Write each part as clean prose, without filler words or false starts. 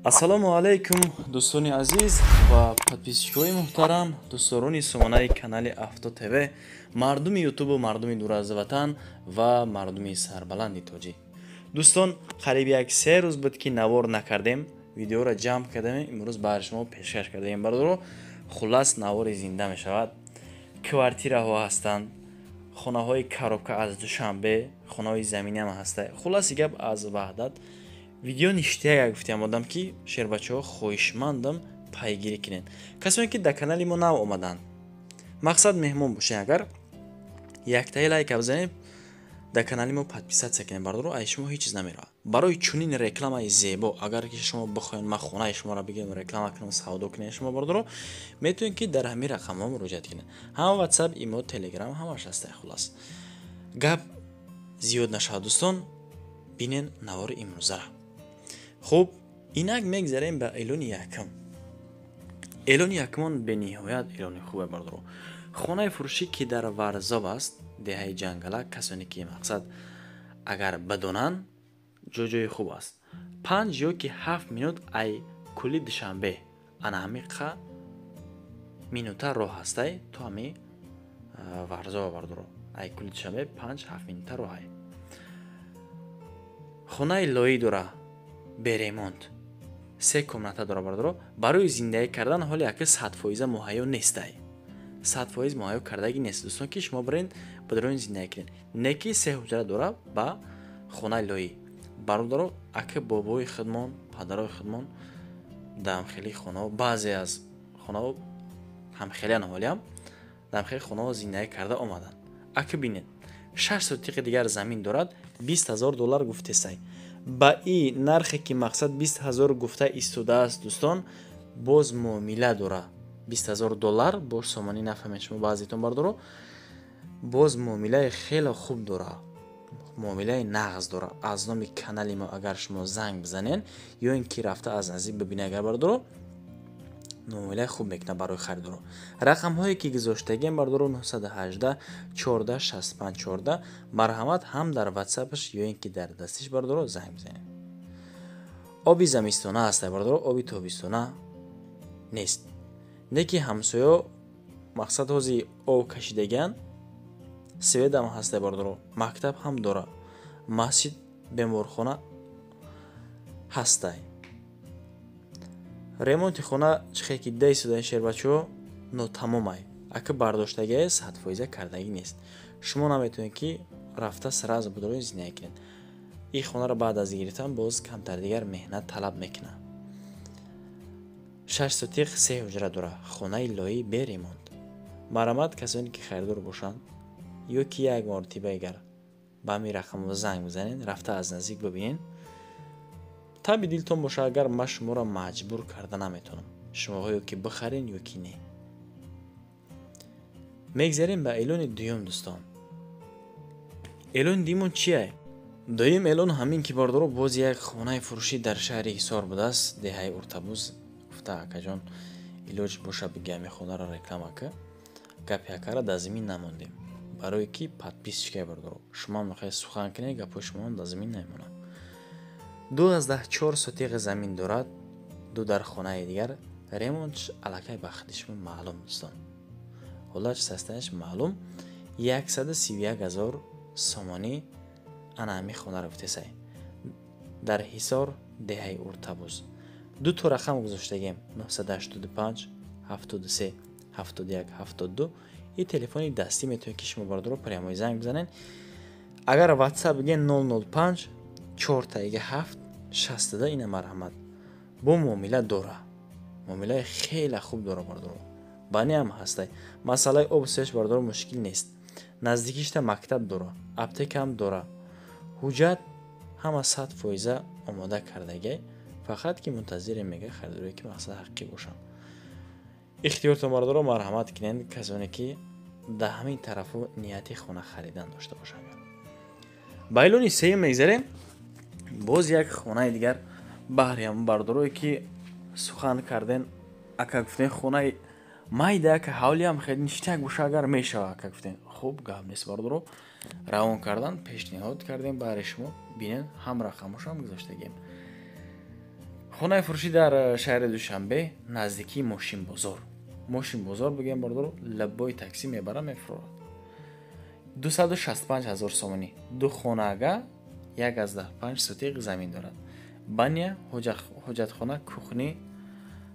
Ассалому алайкум, дӯстони азиз ва подписчикои муҳтарам, дӯстдорони сомонаи канали Авто ТВ, мардуми Ютубу мардуми дур аз ватан ва мардуми сарбаланди тоҷик. Дӯстон, қариб як се рӯз буд, ки навор накардем, видеоро ҷамъ кардем, имрӯз баҳри шумо пешкаш кардаем, бародаро. Хуллас, навори зинда мешавад. Квартираҳо ҳастанд, хонаҳои коробка аз Душанбе, хонаҳои заминиам ҳаста. Хулласи гап, аз Ваҳдат видео ништяк гуфтиам одам, ки шербачаҳо, хоҳишмандам, пайгирӣ кунед. Касоне ки дар канали мо нав омаданд, мақсад меҳмон бошед, агар яктаи лайка бизанед, дар канали мо подписаться кунед, бародаро, ай шумо ҳеҷ чиз намеравад. Барои чунин рекламаи зебо, агар ки шумо бихоҳед ман хонаи шуморо бигирам, реклама кунам, савдо кунед, шумо, бародаро, метавонед, ки дар ҳамин рақамҳо муроҷиат кунед. Ҳам Ватсап, Имо, Телеграм ҳамаш ҳаста. Хуллас гап зиёд нашавад, дӯстон, бинен навори имрӯзара. Хуб, инак мегзарем ба эълони якум. Эълони якумон бениҳоят эълони хубе, бародаро. Хонаи фурӯшӣ, ки дар Варзоб аст, деҳаи Ҷангала. Касоне ки, мақсад, агар бидонанд, ҷоҷои хуб аст. 5 ё ки 7 минут ай кули Душанбе, ана ҳамиқа минута роҳ ҳастай то ҳами Варзоба, бародаро. Ай кули Душанбе 5-7 минута роҳай. Хонаи лоӣ дора, бе ремонт, се комната дора, бародаро. Барои зиндагӣ кардан ҳоли ака 100% муҳайё нестай, 100% муҳайё кардагӣ нест, дӯстон, ки шумо бирен бадароин зиндагӣ кунед. Не ки се ҳуҷра дора ба хонаи лоӣ, бародаро. Ака, бобои худмон, падарои худмон дар ҳамхели хонаҳо, баъзе аз хонаҳо ҳамхелиан, ҳолиам дар ҳамхели хонаҳо зиндагӣ карда омаданд. Ака, бинед, 6 сотиқи дигар замин дорад. 20 000 доллар гуфтесай. Ба и нархе ки, мақсад, 20 000 гуфта истодааст, дӯстон, боз муомила дора. 20 000 доллар бош сомонӣ нафаҳмед шумо баъзетон, бардоро. Боз муомилаи хеле хуб дора, муомилаи нағз дора. Аз номи канали мо агар шумо занг бизанен ё ин ки рафта аз наздик бибинед, агар, бардоро, муомилаи хуб мекунад барои харидоро. Рақамҳое ки гузоштагиам, бардоро, 918 14 65 14. Марҳамат, ҳам дар Ватсапаш ё ин ки дар дастиш, бардоро, занг бизанед. Оби замистона аст, бардоро, оби тобистона нест. Не ки ҳамсоё, мақсад, ҳози об кашидагиан, светам ҳаста, бардоро, мактаб ҳам дора, масҷид, беморхона ҳастай. Ремонти хона чихе ки дида истодаи, шербачаҳо, нотамомай. Ака, бардоштагие, 100% кардагӣ нест. Шумо наметавонед, ки рафта сразу будрои зиндагӣ кунед. Ин хонаро баъд аз гирифтан боз камтар дигар меҳнат талаб мекунад. 6 сотиқ, се ҳуҷра дора, хонаи лоӣ, бе ремонт. Марҳамат, касоне ки харидор бошанд ё ки як маротиба агар ба ҳамин рақамҳо занг бизанед, рафта аз наздик бибинед, таби дилтон боша. Агар ман шуморо маҷбур карда наметавонам, шумоҳо ё ки бихарен, ё ки не. Мегзарем ба эълони дуюм, дӯстон. Эълони дуюмон чие? Дуюм эълон ҳамин ки, бардоро, боз як хонаи фурӯшӣ дар шаҳри Ҳисор будааст, деҳаи Уртабуз. Гуфта: «Акаҷон, илоҷ боша, биги ҳамин хонаро реклама ка». Гапи акара дар замин намондем, барое ки подписчикай, бардоро, шумоам мехоҳед сухан кунед, гапҳои шумоам дар замин намемонад. 2,4 сотиқи замин дорад, ду дар хонаи дигар. Ремонтш аллакай ба худи шумо маълум, дӯстон, ҳолатш состояниеш маълум. 131 000 сомонӣ ана ҳамин хонаро гуфтесай, дар Ҳисор, деҳаи Уртабуз. Ду то рақам гузоштагем: 985 73 71 72. И телефони дастӣ, метавонед, ки шумо, бардоро, прямой занг бизанед. Агар Ватсап бигӯен, 005 4 7 62. Ина, марҳамат, бо муомила дора, муомилаи хеле хуб дора, бардоро. Банеам ҳастай, масъалаи об сеш, бардоро, мушкил нест. Наздикишта мактаб дора, аптекаам дора. Ҳуҷҷат ҳама 100% омода кардагай, фақат ки мунтазире, мега, харидорое ки, мақсад, ҳақиқӣ бошанд. Ихтиёртон, бардоро, марҳамат кунед, касоне ки дар ҳамин тарафу нияти хона харидан дошта бошанд. Ба эълони сеюм мегзарем. Боз як хонаи дигар баҳри ҳамон бардорое ки сухан карден. Ака, гуфтен, хонаи майда, ака, ҳавлиам хеле ништяк боша, агар мешава, ака, гуфтен. Хуб, гап нест, бардоро, равон кардан пешниҳод кардем баҳри шумо. Бинен, ҳам рақамошам гузоштагем. Хонаи фурӯшӣ дар шаҳри Душанбе, наздикии мошинбозор. Мошинбозор бигӯем, бародаро, лаббои таксӣ мебара, мефурорад. 265 ҳазор сомонӣ. Ду хонаага, 1,5 сотиқ замин дорад. Баня, ҳоҷатхона, кухни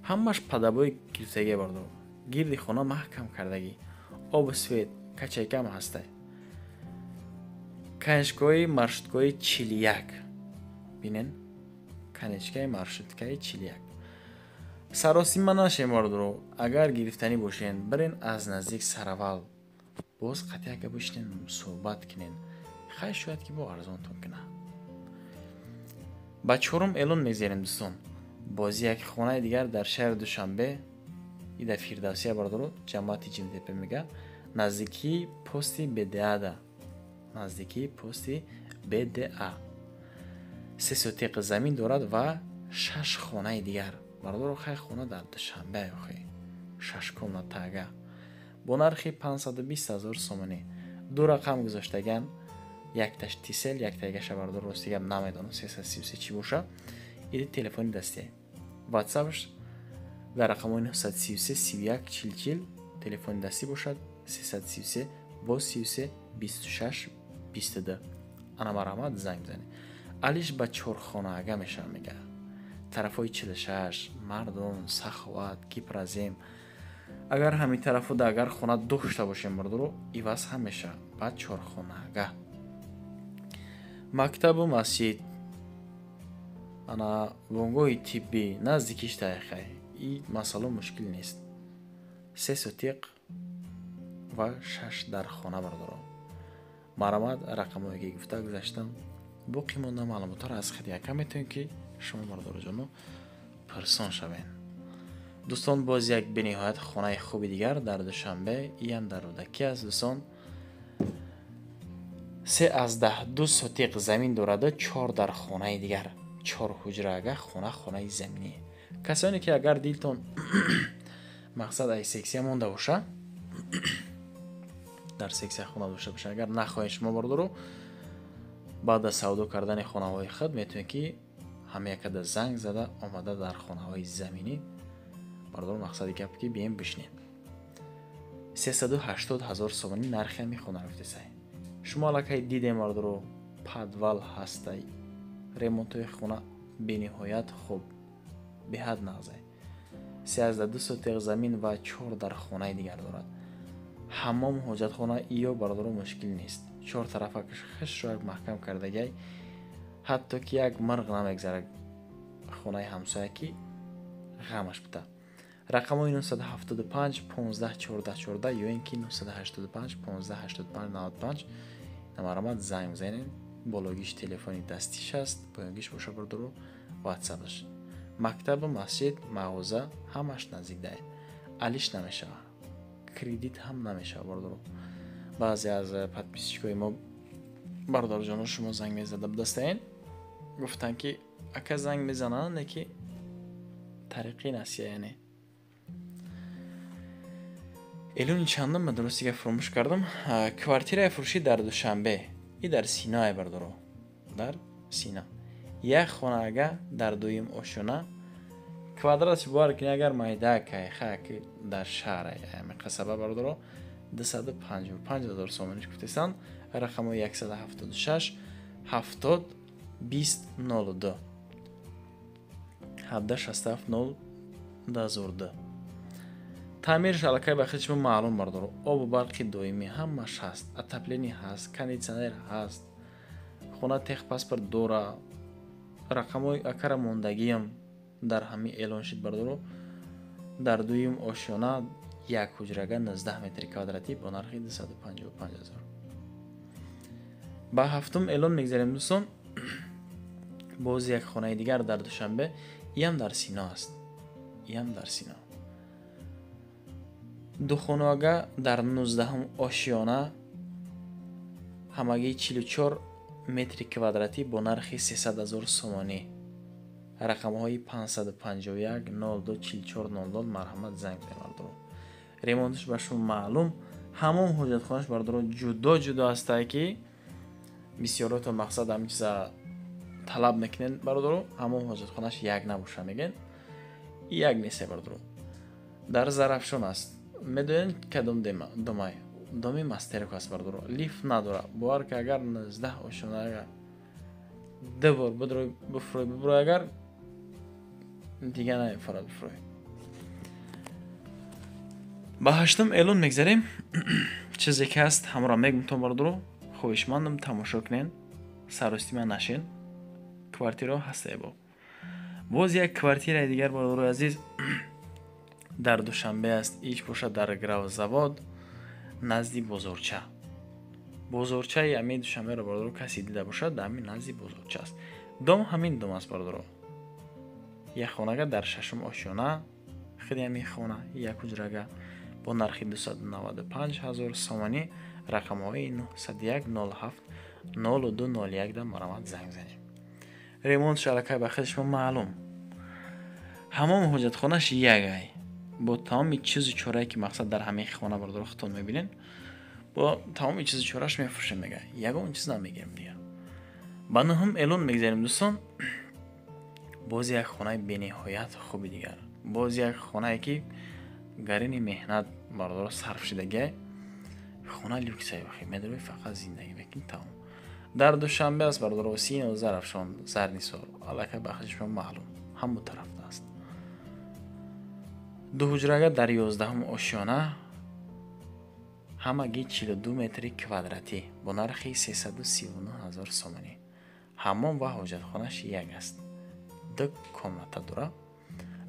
ҳамаш падабои гирифтагӣ, бародаро. Гирди хона маҳкам кардагӣ. Обу свет, качайкам ҳастай. Конечкаи маршруткаи 41. Бинен, конечкаи маршруткаи 41. Саросима нашем, бародаро. Агар гирифтанӣ бошен, бирен аз наздик сараввал. Боз қатъияка бишинен, суҳбат кунен. Хай, шояд ки бо арзонтон кунад. Ба чорум эълон мегзарем, дӯстон. Боз як хонаи дигар дар шаҳри Душанбе, и дар Фирдавсия, бародаро, ҷамоати Ҷимтепа мега, наздикии пости БДА-да. Наздикии пости БДА. 3 сотиқ замин дорад ва 6 хонаи дигар. Бародаро, хай, хона дар Душанбе охи. 6 комнатага. Бо нархи 520 ҳазор сомонӣ. Ду рақам гузоштаган, якташ Тисел, яктагаша, бародаро, рости гап намедонам 333 чӣ боша. Иди телефони дастӣ. WhatsAppш дар рақамҳои 933 31 40, телефони дастӣ бошад 333 бо 33 26 22. Ана, марҳамат, занг бизанед. Алиш ба чорхонаага мешавад, мега. Тарафҳои 46, Мардон, Саховат, Гипрозем. Агар ҳамин тарафода агар хона дошта бошем, бародаро, иваз ҳам мешавад ба чорхонаага. Мактабу масҷид, ана, бунгоҳи тиббӣ наздикиш таихай. И масъало мушкил нест. 3 сотиқ ва 6 дар хона, бародаро. Марҳамат, рақамҳое ки гуфта гузаштам, боқӣ монда маълумотҳоро аз худи яка метавонед, ки шумо, бародароҷоно, пурсон шавед. Дӯстон, боз як бениҳоят хонаи хуби дигар дар Душанбе, иам дар Рӯдакӣ аст, дӯстон. 3,2 сотиқ замин дораду 4 дар хонаи дигар. 4 ҳуҷраага хона, хонаи заминӣ. Касоне ки агар дилтон мақсад ай сексия монда боша, дар сексия хона дошта боша, агар нахоҳед шумо, бародаро, баъд аз савдо кардани хонаҳои худ метавонед, ки ҳама якада занг зада омада дар хонаҳои заминӣ, бародаро, мақсади гап ки бием бишинед. 380 ҳазор сомонӣ нархи ҳамин хона рафтесай. Шумо аллакай дидем, бародаро, подвал ҳастай, ремонтҳои хона бениҳоят хуб, беҳад нағзай. 3,2 сотиқ замин ва 4 дар хонаи дигар дорад. Ҳаммом, ҳоҷатхона иё, бародаро, мушкил нест. Чор тарафакаш хушрояк маҳкам кардагай, ҳатто ки як мирғ намегзарад хонаи ҳамсоя, ки ғамаш бута. Рақамҳои 975 15 14 14 ё ин ки 985 15 85 95, марҳамат, занг бизанед. Бологиш телефони дастиш аст, поёнгиш боша, бародаро, ватсапаш. Мактабу масҷид, мағоза ҳамаш наздик дае. Алиш намешавад, кредит ҳам намешавад, бародаро. Баъзе аз подписчикои мо, бародарҷоно, шумо занг мезада будастаен, гуфтанд, ки ака, занг мезананд, не ки тариқи насия, яъне эълони чандум ба дурусти гап фуромӯш кардам. Квартираи фурӯшӣ дар Душанбе и дар Синое, бародаро, дар Сино, як хонаага дар дуюм ошёна. Квадратш бовар кунед, агар майдакай ха ки дар шаҳр ами қасаба, бародаро, 255 ҳазор сомониш гуфтесанд. Рақамҳои 176 70 20 02, 17 67 0 2002. Таъмирш аллакай ба худи шумо маълум, бародаро. Обу барқи доимӣ ҳамаш ҳаст, отопление ҳаст, кондитсионер ҳаст, хона техпаспорт дора. Рақамҳои акара мондагиам дар ҳамин эълон шид, бародаро. Дар дуюм ошёна, як ҳуҷрага, 19 метри квадратӣ бо нархи 255 ҳазор. Ба ҳафтум эълон мегзарем, дӯстон. Боз як хонаи дигар дар Душанбе, иам дар Сино аст, иам дар Сино, духонаага дар 19-ум ошёна, ҳамагӣ 44 метри квадратӣ бо нархи 300 ҳазор сомонӣ. Рақамҳои 551 02 44 00, марҳамат, занг бизанед, бародаро. Ремонташ ба шумо маълум, ҳамон ҳоҷатхонаш, бародаро, ҷудо ҷудо ҳастае, ки бисёрото мақсад ҳамин чиза талаб мекунед бародаро, ҳамон ҳоҷатхонаш як набоша мегӯянд, як нест бародаро. Дар Зарафшон аст. Медонед кадом домай? Доми мастерок аст бародаро. Лифт надора. Бовар ки агар 19 ошёна агар ду бор бифурой бибурой, агар дига намефурад бифурой. Ба ҳаштум эълон мегзарем. Чизе ки ҳаст ҳамаро мегум то бародаро, хоҳишмандам тамошо кунед, саростима нашен. Квартираҳо ҳастае. Бо боз як квартираи дигар, бародарои азиз, дар Душанбе аст. Ич бошад дар Гравзавод, назди бозорча. Бозорчаи ҳамин Душанберо, бародаро, касе дида бошад, дар ҳамин назди бозорча аст. Дом ҳамин дом аст, бародаро. Як хонага дар шашум ошёна, худи ҳамин хона як ҳуҷрага бо нархи 295 ҳазор сомонӣ. Рақамҳои 901 07 02 01 да марамат занг занем. Ремонтш аллакай ба худи шумо маълум. Ҳамон ҳоҷатхонаш ягай бо тамоми чизу чорае ки мақсад дар ҳамин хона, бародаро, худтон мебинед, бо тамоми чизу чораш мефурӯшем, мега, ягон чиз намегирем дигар. Ба нуҳум эълон мегзарем, дӯстон. Боз як хонаи бениҳоят хуби дигар, боз як хонае ки гарини меҳнат, бародаро, сарф шудагиай. Хона люксай, бахи медорӣ, фақат зиндагӣ мекунӣ, тамом. Дар Душанбе аст, бародаро, Сино, Зарафшон, Зарнисор, аллакай ба худи шумо маълум, ҳамон тарафта аст. Ду ҳуҷрага дар 11-ум ошёна, ҳамагӣ 42 метри квадратӣ бо нархи 339 ҳазор сомонӣ. Ҳаммом ва ҳоҷатхонаш як аст. Ду комната дора.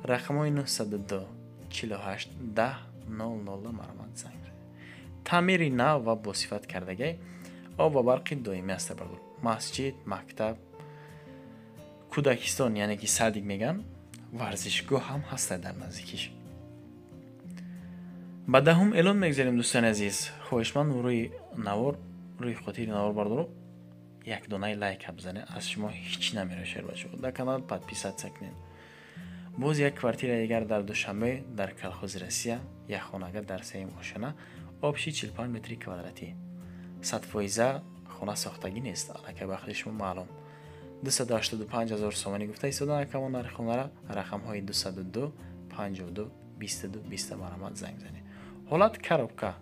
Рақамҳои 902 48 10 00 марамат занг занед. Таъмири нав ва босифат кардагай, об ва барқи доимӣ аст, бародар. Масҷид, мактаб, кӯдакистон, яъне ки садик мегӯянд, варзишгоҳ ҳам ҳаста дар наздикиш. Ба даҳум эълон мегзарем, дӯстони азиз. Хоҳишманд, рӯи навор, рӯи хотири навор, бародаро, як донаи лайка бизанед, аз шумо ҳеҷ намерошад, бачаҳо. Дар канал подписаться кунед. Боз як квартираи дигар дар Душанбе, дар Колхози Россия, як хонага дар сеюм ошёна, общий 45 метри квадратӣ. 100% хона сохтагӣ нест, аллакай ба худи шумо маълум. 285 ҳазор сомонӣ гуфта истодан акамо нархи хонара. Рақамҳои 202 52 22 20 марамат занг занед. Ҳолат коробка,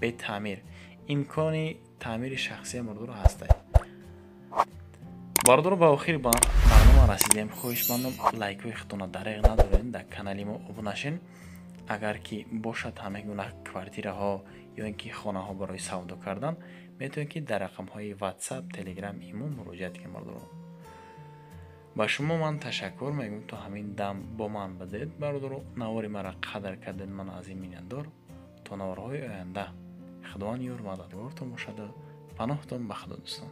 бетаъмир, имкони таъмири шахсия мурдуро ҳастай. Бародаро, ба охири барнома расидем. Хоҳишмандам, лайкҳои худтонро дареғ надоред, дар канали мо обуна шен. Агар ки бошад ҳама гуна квартираҳо ё ин ки хонаҳо барои савдо кардан, метавонед ки дар рақамҳои WhatsApp, Telegram, имо муроҷиат кунед, бародаро. Ба шумо ман ташаккур мегӯям, то ҳамин дам бо ман будед, бародаро, навори маро қадр кардед, ман аз ин миннатдор. То наворҳои оянда Худованд ёр мададгортон бошаду паноҳтон ба Худо, дӯстон.